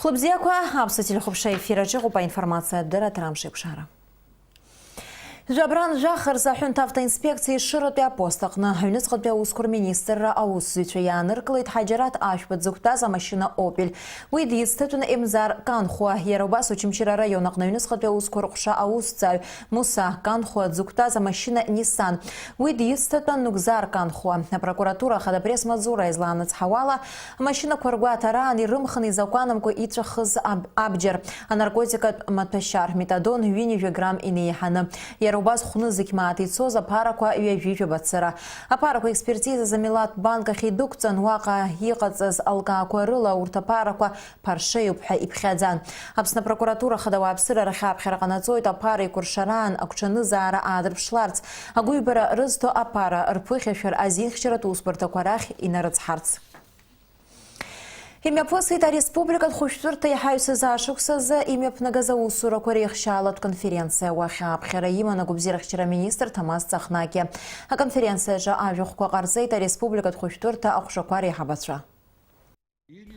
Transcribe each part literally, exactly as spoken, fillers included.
Хәлыбзиақәа, аԥсуа телехәаԥшра ефир аҿы иҟоуп аинформациатә дырраҭара Амш еиқәшара. Жәабран жәаха рзы аҳәынҭавтоинспекциа Ешыратәи апост аҟны аҩныҵҟатәи аусқәа рминистрра аусзуҩцәа иааныркылеит Ҳаџьараҭ Ашәба дзықәтәаз амашьына Opel. Уи дицҭатәын Емзар Канхәа. Иара убас Очамчыра араион аҟны аҩныҵҟатәи аусқәа рҟәша аусҭҵааҩ Муса Канхәа дзықәтәаз амашьына Nissan. Уи дицҭатәан Нугзар Канхәа. Апрокуратура ахада апресс-маҵзура изланыцҳауала, амашьынақәа ргәаҭараан ирымхын изакәанамкәа иҵәахыз аб-, абџьар, анаркотикатә маҭәашьар, метадон ҩынҩажәа грамм инеиҳаны. Иара убас хәнызқь мааҭ ицоз аԥарақәа ҩажәи жәаба цыра. Аԥарақәа експертизазы Милаҭ банк ахь идәықәҵан, уаҟа иҟаҵаз алкаақәа рыла урҭ аԥарақәа ԥаршеиуп ҳәа иԥхьаӡан. Аԥсны апрокуратура хада ауааԥсыра рахь аԥхьара ҟанаҵоит аԥара еиқәыршараан агәҽанызаара аадырԥшларц, агәыҩбара рызҭо аԥара рԥыхьашәар азинхьчаратә усбарҭақәа рахь инарыцҳарц. Имҩаԥысит ареспубликатә хәышәтәырҭа иҳаҩсыз ашықәсазы имҩаԥнагаз аусурақәа реихшьаалатә конференциа. Уахь ааԥхьара иман агәабзиарахьчара аминистр Ҭамаз Ҵахнагиа. Аконференциаҿы ажәахәқәа ҟарҵеит ареспубликатә хәышәтәырҭа аҟәшақәа реиҳабацәа.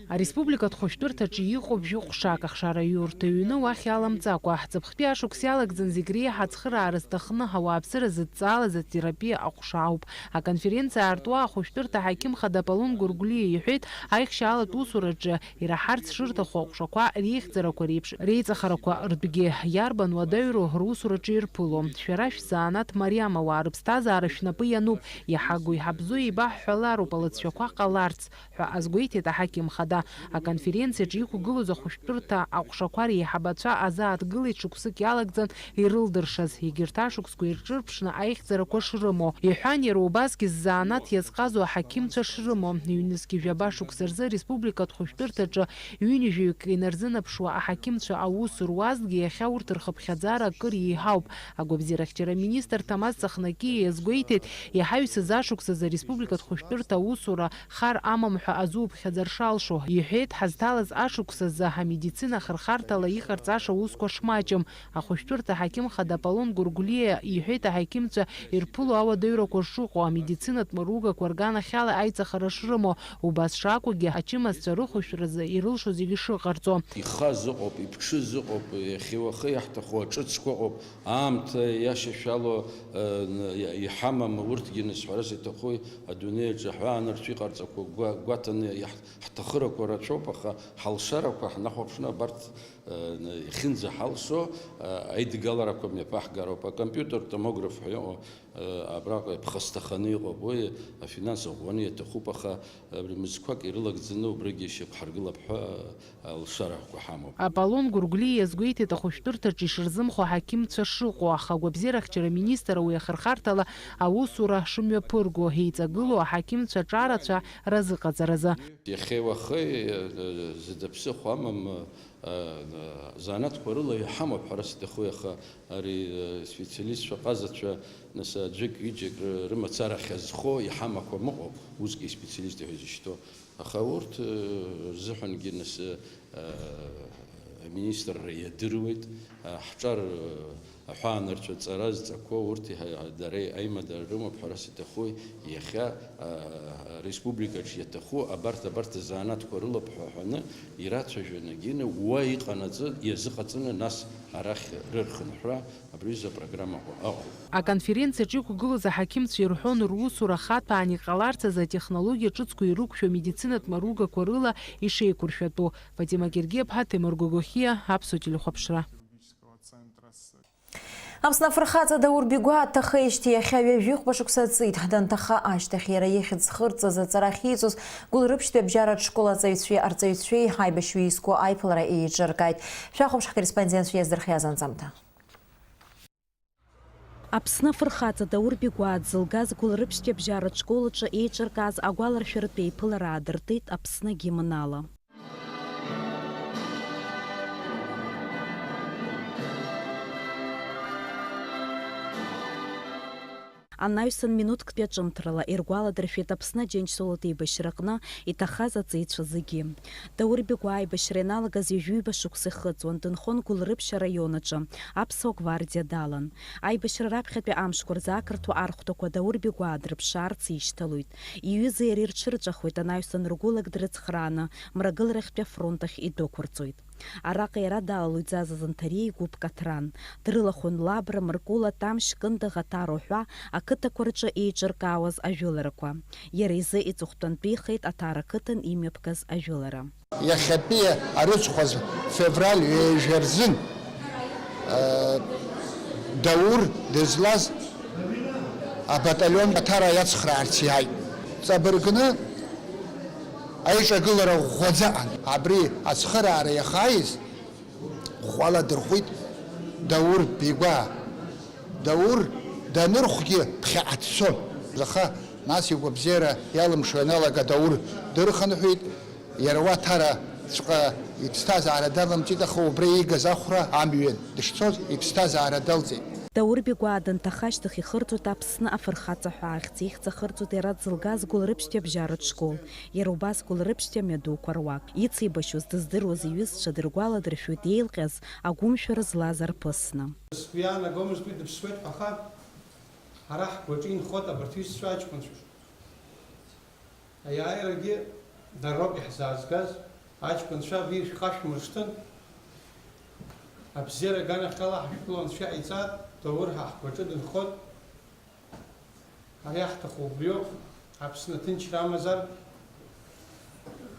Ареспубликатә хәышәтәырҭаҿы иҟоуп жәохә ҟәшак ахшара иурҭа ҩны уахь иаламҵакәа, ҳҵыԥхтәи ашықәс иалагӡан зегь реиҳа ацхыраара зҭахны ауааԥсыра зыдҵаалаз атерапиа аҟәша ауп. Аконференциа аартуа ахәышәтәырҭа аҳақьым хада Аполлон Гәыргәлиа иҳәеит, аихшьаалатә усураҿы ираҳарц шырҭаху аҟәшақәа реихьӡарақәа реиԥш реиҵахарақәа ртәгьы иарбан уадаҩроу русураҿы ирԥыло. Шәара шәзанааҭ мариам ауаа рыԥсҭазаара шәнапы иануп, иҳагу иҳабзу еибаҳҳәалароуп алыҵшәақәа ҟаларц. ҳәа азгәеиҭеит аҳақьым хада. Аконференциаҿы иқәгылоз ахәышәтәырҭа аҟәшақәа реиҳабацәа азааҭгылеит шықәсык иалагӡан ирылдыршаз, егьырҭ ашықәсқәа ирҿырԥшны аихьӡарақәа шрымоу. Иҳәан, иара убасгьы ззанааҭ иазҟазоу аҳақьымцәа шрымоу. Ҩнызқь жәаба шықәса рзы ареспубликатә хәышәтәырҭаҿы ҩынҩажәаҩык инарзынаԥшуа аҳақьымцәа аус руазҭгьы иахьа урҭ рхыԥхьаӡара акыр еиҳауп. Агәабзиарахьчара аминистр Ҭамаз Ҵахнакиа иазгәеиҭеит, иҳаҩсыз ашықәсазы ареспубликатә хәышәтәырҭа аусура хар амам ҳәа азуԥхьаӡар шалшо. Иҳәеит, ҳазҭалаз ашықәсазы амедицина ахырхарҭала иҟарҵаша усқәа шмаҷым. Ахәышәтәырҭа аҳақьым хада Аполлон Гәыргәлиа иҳәеит, аҳақьымцәа ирԥыло ауадаҩрақәа шыҟоу, амедицинатә мыругақәа рганахьала аиҵахара шрымоу, убас шакәугьы ачымазцәа рыхәышәтәразы ирылшо зегьы шыҟарҵо. Ихаз ыҟоуп, иԥҽыз ыҟоуп, иахьа-уахеи иаҳҭаху аҿыцқәа ыҟоуп. Аамҭа иашьашәало, э, н-, иа-, иҳамам урҭгьы, нас, ҳәарас иҭаху адунеи аҿы аҳәаанырцә иҟарҵақәо гәа-, гәаҭаны иаҳ-, ҳҭахырақәа рацәоуп, аха ҳалшарақәа ҳнахәаԥшны абарҭ, э, н-, иахьынӡаҳалшо, э, аидгыларақәа мҩаԥаҳгароуп. Акомпиутертә томограф ҳәа иҟоу, э, абраҟа иԥхасҭаханы иҟоуп, уи афинанс ӷәӷәаны иаҭахуп, аха абри мызқәак ирылагӡаны убригьы шьақәҳаргылап ҳәа, алшарақәа ҳамоуп. Аполлон Гәыргәлиа иазгәеиҭеит, ахәышәтәырҭаҿы ишырзымхо аҳақьымцәа шыҟоу, аха агәабзиарахьчара аминистр уи ахырхарҭала аусура шымҩаԥырго, еиҵагылоу аҳақьымцәа ҿарацәа разыҟаҵаразы. Иахьеи уахеи, э, зда ԥсыхәа амам, э, э, занааҭқәа рыла иҳамоуп ҳәа сҭаху, аха ари, э, специалистцәа ҟазацәа, нас, аӡәык-ҩыџьак ры-, рымацара ахьазхо иҳамақәам ыҟоуп, усгьы специалист ҳәа изышьҭоу. Аха урҭ, э, рзыҳәангьы нас, э, аминистрра иадыруеит, э, ҳҿар, э, аҳәаанырцә аҵара зҵақәоу урҭ иҳа-, дара аимадара рымоуп ҳәа сҭаху, иахьа, э, ареспубликаҿ иаҭаху абарҭ, абарҭ азанааҭқәа рылоуп ҳәа ҳәаны ирацәажәаны, егьины уа иҟанаҵы-, иазыҟаҵаны нас арахь рырхынҳәра. Абри аҩыза апрограммақәа ыҟоуп. Аконференциаҿы иқәгылоз аҳақьымцәа ирҳәон русура хаҭәаан иҟаларц азы атехнологиа ҿыцқәа ирықәшәо амедицинатә маругақәа рыла ишеиқәыршәатәу. Фатима Гергиаԥҳа, Ҭемыр Гогохиа, Аԥсуа телехәаԥшра. Аԥсны афырхаҵа Даур Бигәаа дҭахеижьҭеи иахьа ҩажәихәба шықәса ҵит. Данҭаха ашьҭахь иара ихьӡ зхырҵаз аҵара ахьиҵоз Гәылрыԥшьтәи абжьаратә школ аҵаҩцәеи арҵаҩцәеи аибашьҩы изку аиԥылара еиҿыркааит. Шәахәаԥш ҳкорреспондентцәа иаздырхиаз анҵамҭа. Аԥсны афырхаҵа Даур Бигәаа дзылгаз Гәылрыԥшьтәи абжьаратә школ аҿы еиҿыркааз агәаларшәаратә еиԥылара аадыртит Аԥсны агимн ала. Анаҩсан минуҭктәи аҿымҭрала иргәаладыршәеит Аԥсны Аџьынџьтәылатә еибашьраҟны иҭахаз аҵеицәа зегьы. Даур Бигәаа аибашьра ианалагаз ҩажәиба шықәса ихыҵуан, дынхон Гәылрыԥшь араион аҿы, Аԥсуа гвардиа далан. Аибашьра раԥхьатәи амшқәа рзы ақырҭуа архәҭақәа Даур Бигәаа дрыԥшаарц ишьҭалоит. Иҩыза иареи рҽырҵәахуеит, анаҩсан ргәылак дрыцхрааны, мрагыларахьтәи афронт ахь идәықәырҵоит. Араҟа иара далалоит Заза Занҭариа игәыԥ Каҭран. Дрылахәын Лабра, Мыркәыла, Тамшь, Кындыӷ, Аҭара уҳәа ақыҭақәа рҿы еиҿыркаауаз ажәыларақәа. Иара изы иҵыхәтәантәихеит Аҭара қыҭан имҩаԥгаз ажәылара. Иахьатәи арыцхәаз февраль ҩажәа рзын, э, Даур дызлаз абаталион Аҭара иацхраарц иааит. Ҵабыргны аиҿагылара ӷәӷәаӡа аҟан. Абри ацхыраара иахааиз ӷәӷәала дырхәит Даур Бигәаа. Даур данырхәгьы ԥхьаҟа дцон. Аха нас игәабзиара иалымшо ианалага Даур дырхынҳәит. Иара уа Ҭараҵәҟьа иԥсҭазаара далымҵит, аха убра иигаз ахәра амҩан дышцоз иԥсҭазаара далҵит. Даур Бигәаа данҭаха ашьҭахь ихырҵоит Аԥсны афырхаҵа ҳәа ахьӡ. Ихьӡ ахырҵоит иара дзылгаз Гәылрыԥшьтәи абжьаратә школ. Иара убас Гәылрыԥшьтәи амҩадуқәа руак. Ицеибашьуаз дыздыруаз иҩызцәа дыргәаладыршәоит еилҟьаз, агәымшәара злаз арԥысны. Сгәы иаанагомызт уи дыԥсуеит ҳәа, аха ҳара ҳгәаҿы инхоит абарҭ ҩызцәа аҷкәынцәа. Аиааирагьы дара роуп иаҳзаазгаз, аҷкәынцәа абри шәхашәмыршҭын, абзиара аганахьала ҳашәԥыло анцәа иҟаиҵааит, Даур ҳа ҳгәаҿы дынхоит. Ҳара иаҳҭаху убриоуп, Аԥсны аҭынчра амазар,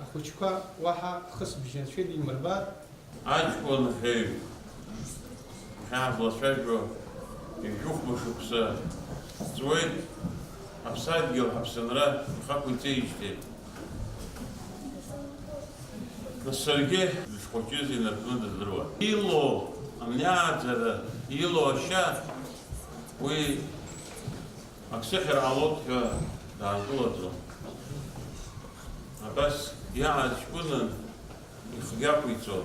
ахәыҷқәа уаҳа хысбжьы анцәа идимырбар. Аҷкәын ҳәаҩ, хьаа злацәажәо, ҩажәихәба шықәса ҵуеит, ҳаԥсадгьыл, ҳаԥсынра ихақәиҵеижьҭеи. Нас саргьы дышхәыҷыз инаркны дыздыруан. Илоу амни ааӡара, илоу ашьа, уи аксыхьра ҟалоит ҳәа даанкылаӡом. Абас иааз ҷкәынан ихгьы ақәиҵон.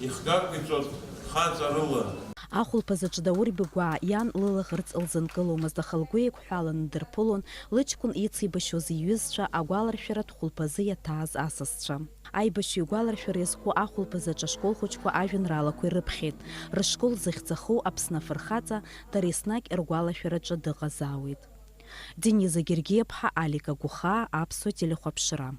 Ихгьы ақәиҵон хаҵарыла. Ахәылԥазаҿ Даур Бигәаа иан лылаӷырӡ лзынкыломызт, аха лгәы еиқәҳәаланы дырԥылон лыҷкәын ицеибашьуаз иҩызцәа, агәаларшәаратә хәылԥазы иаҭааз асасцәа. Аибашьҩы игәаларшәара иазку ахәылԥазаҿ ашкол хәыҷқәа ажәеинраалақәа ирыԥхьеит. Рышкол зыхьӡ ахоу Аԥсны афырхаҵа дара еснагь ргәалашәараҿы дыҟазаауеит. Дениза Гергиаԥҳа, Алика Гәыхаа, Аԥсуа телехәаԥшра.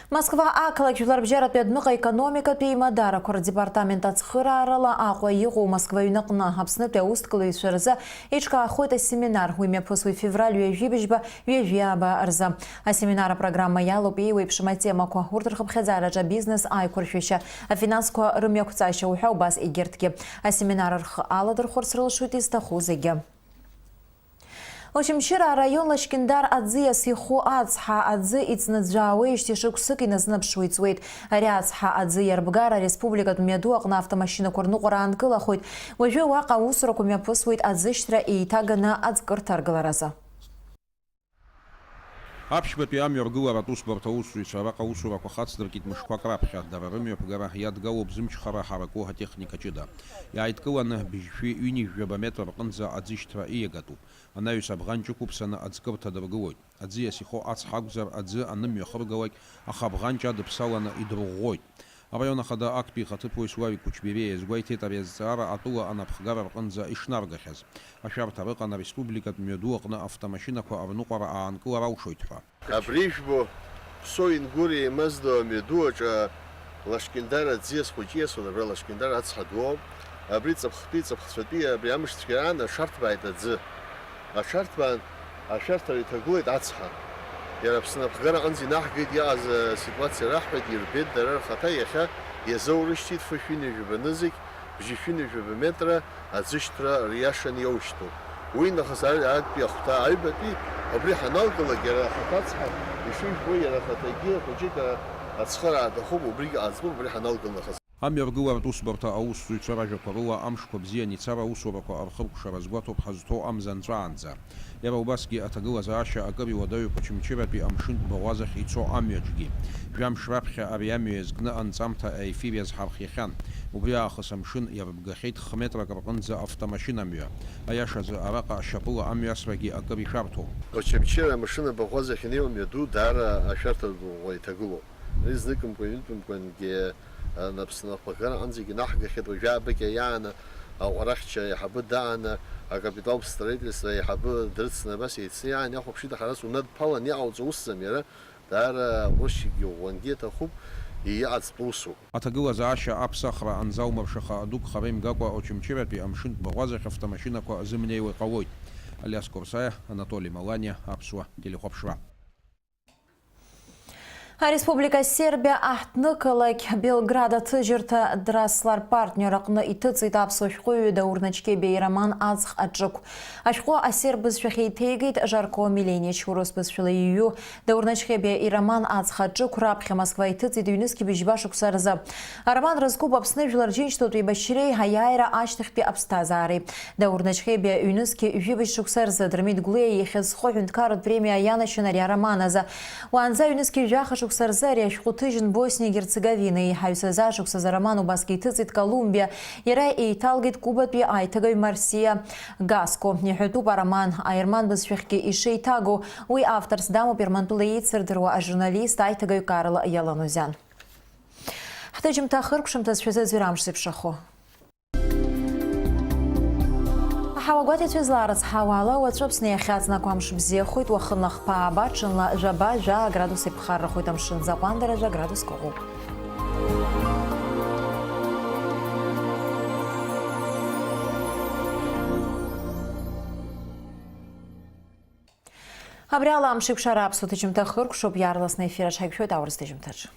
Москва ақалақь жәларбжьаратәи адәныҟа аекономикатәи аимадарақәа рдепартамент ацхыраарала Аҟәа иҟоу Москва аҩныҟны Аԥснытәи аусҭгылаҩцәа рзы еиҿкаахоит асеминар. Уи мҩаԥысуеит февраль ҩажәи быжьба, ҩажәи ааба рзы. Асеминар апрограмма иалоуп еиуеиԥшым атемақәа, урҭ рхыԥхьаӡараҿы абизнес аиқәыршәашьа, афинансқәа рымҩақәҵашьа уҳәа убас егьырҭгьы. Асеминар рхы аладырхәырц рылшоит изҭаху зегьы. Очамчыра араион Лашькьындар аӡиас иху ацҳа аӡы иҵныӡәаауеижьҭеи шықәсык иназынаԥшуа иҵуеит. Ари ацҳа аӡы иарбгар ареспубликатә мҩаду аҟны автомашьынақәа рныҟәара аанкылахоит. Уажәы уаҟа аусурақәа мҩаԥысуеит аӡышьҭра еиҭаганы аӡкырҭа аргыларазы. Аԥшьбатәи амҩа ргыларатә усбарҭа аусзуҩцәа араҟа аусурақәа хацдыркит мышқәак раԥхьа, дара рымҩаԥгара иадгалоуп зымчхара ҳараку атехника ҷыда. Иааидкыланы быжьшәи ҩынҩажәаба метр рҟынӡа аӡышьҭра ииагатәуп. Анаҩс абӷанҷ ықәыԥсаны аӡкырҭа дыргылоит. Аӡиас ихо ацҳа акәзар, аӡы анымҩахыргалак, аха абӷанҷ адыԥсаланы идырӷәӷәоит. Араион ахада актәи ихаҭыԥуаҩ Славик Кучбериа иазгәеиҭеит ари азҵаара атәыла анапхгара рҟынӡа ишнаргахьаз. Ашәарҭа рыҟан ареспубликатә мҩаду аҟны автомашьынақәа рныҟәара аанкылар алшоит ҳәа. Абри ижәбо, Ԥсоу Ингәыр еимаздо амҩаду аҿы Лашькьындар аӡиас хәыҷы иасуан, абра Лашькьындар ацҳа ду ауп. Абри ҵыԥхтәи, ҵыԥхцәатәи, абри амш цәгьараан аҽарҭбааит аӡы. Аҽарҭбаан, ашәарҭара иҭагылеит ацҳа. Иара Аԥсны аԥхгара аҟынӡа инаҳгеит иаҟаз аситуациа раҳҳәеит, ирбеит дара рхаҭа иахьа иазоурышьҭит фышәи ҩынҩажәаба нызқь, бжьышәи ҩынҩажәаба метра аӡышьҭра риашан иоушьҭуп. Уи нахыс ар-, актәи ахәҭа аҩбатәи, убри ҳаналгалак, иара ахаҭа ацҳа, ишыжәбо, иара ахаҭагьы хәыҷык а-, ацхыраа аҭахуп, убригь ҟаҵатәуп, убри ҳаналгал нахыс. Амҩа ргыларатә усбарҭа аусзуҩцәа ражәақәа рыла, амшқәа бзиан ицара аусурақәа рхыркәшара азгәаҭоуп ҳазҭоу амза нҵәаанӡа. Иара убасгьы аҭагылазаашьа акыр иуадаҩуп Очамчыратәи амшынтә баӷәазахь ицо амҩаҿгьы. Жәамш раԥхьа ари амҩа иазкны анҵамҭа аефир иазҳархиахьан. Убри аахыс амшын иарбгахьеит х-метрак рҟынӡа автомашьына мҩа. Аиашазы, араҟа шьапыла амҩасрагьы акыр ишәарҭоуп. Очамчыра амшын абаӷәазахь инеиуа амҩаду даара ашәарҭа ду ӷәӷәа иҭагылоуп. Ари зныкымкәа-ҩынтәымкәангьы, а, Аԥсны ахәбаӷьараҟынӡагьы инаҳгахьеит, уажәы аабыкьа иааны аҟәарахьча аиҳабы дааны, акапиталтә строительство аиҳабы дрыцны абас еицны иааны иахәаԥшит, аха ара сунадԥалан иҟауҵо усӡам иара, даара ҟәышгьы ӷәӷәангьы иаҭахуп, иҟаҵтәу усуп. Аҭагылазаашьа аԥсахра анзалмыршаха, дук хара имгакәа Очамчыратәи амшынтә баӷәазахь автомашьынақәа зымнеиуа иҟалоит. Алиас Курсаиа, Анатоли Маланиа, Аԥсуа телехәаԥшра. Ареспублика Сербиа аҳҭнықалақь Белград аҭыжьырҭа Драслар партнер аҟны иҭыҵит аԥсуа шәҟәыҩҩы Даур Начхебиа ироман Аҵх аҿықә. Ашәҟәы асерб бызшәахь еиҭеигеит Жарко Миленич, урыс бызшәала иҩу Даур Начхебиа ироман Аҵх аҿықә раԥхьа Москва иҭыҵит ҩнызқьи быжьба шықәса рзы. Ароман рызкуп Аԥсны Жәлар Џьынџьтәылатәи еибашьреи аиааира ашьҭахьтәи аԥсҭазаареи. Даур Начхебиа ҩнызқьи жәибжь шықәса рзы Дырмит Гәлиа ихьӡ зху аҳәынҭқарратә премиа ианашьан ари ароман азы. Уаанӡа ҩнызқьи жәаха шықәса рзы ари ашәҟәы ҭыжьын Боснии Герцеговинеи. Ҳаҩсаза шықәсазы ароман убасгьы иҭыҵит Колумбиа. Иара еиҭалгеит Кубатәи аиҭагаҩ Марсиа Гаско. Иҳәатәуп ароман аерман бызшәахьгьы ишеиҭагоу. Уи авторс дамоуп Ермантәыла еицырдыруа ажурналист, аиҭагаҩ Карла Иаланузиан. Ҳҭыжьымҭа ахыркәшамҭаз шәазыӡырҩ амш зеиԥшрахо. Аҳауа гәаҭаҩцәа излаарыцҳауа ала, уаҵәы Аԥсны иахьаҵнакуа амш бзиахоит, уахынла хԥа ааба, ҽынла жәаба, жәаа градус иԥхаррахоит, амшын аӡы аҟәандараҿы аградус каҟәуп. Абри ала амш еиқәшара аԥсуа ҭыжьымҭа хыркәшоуп, иаарласны ефир аҿы ҳаиқәшәоит аурыс ҭыжьымҭаҿы.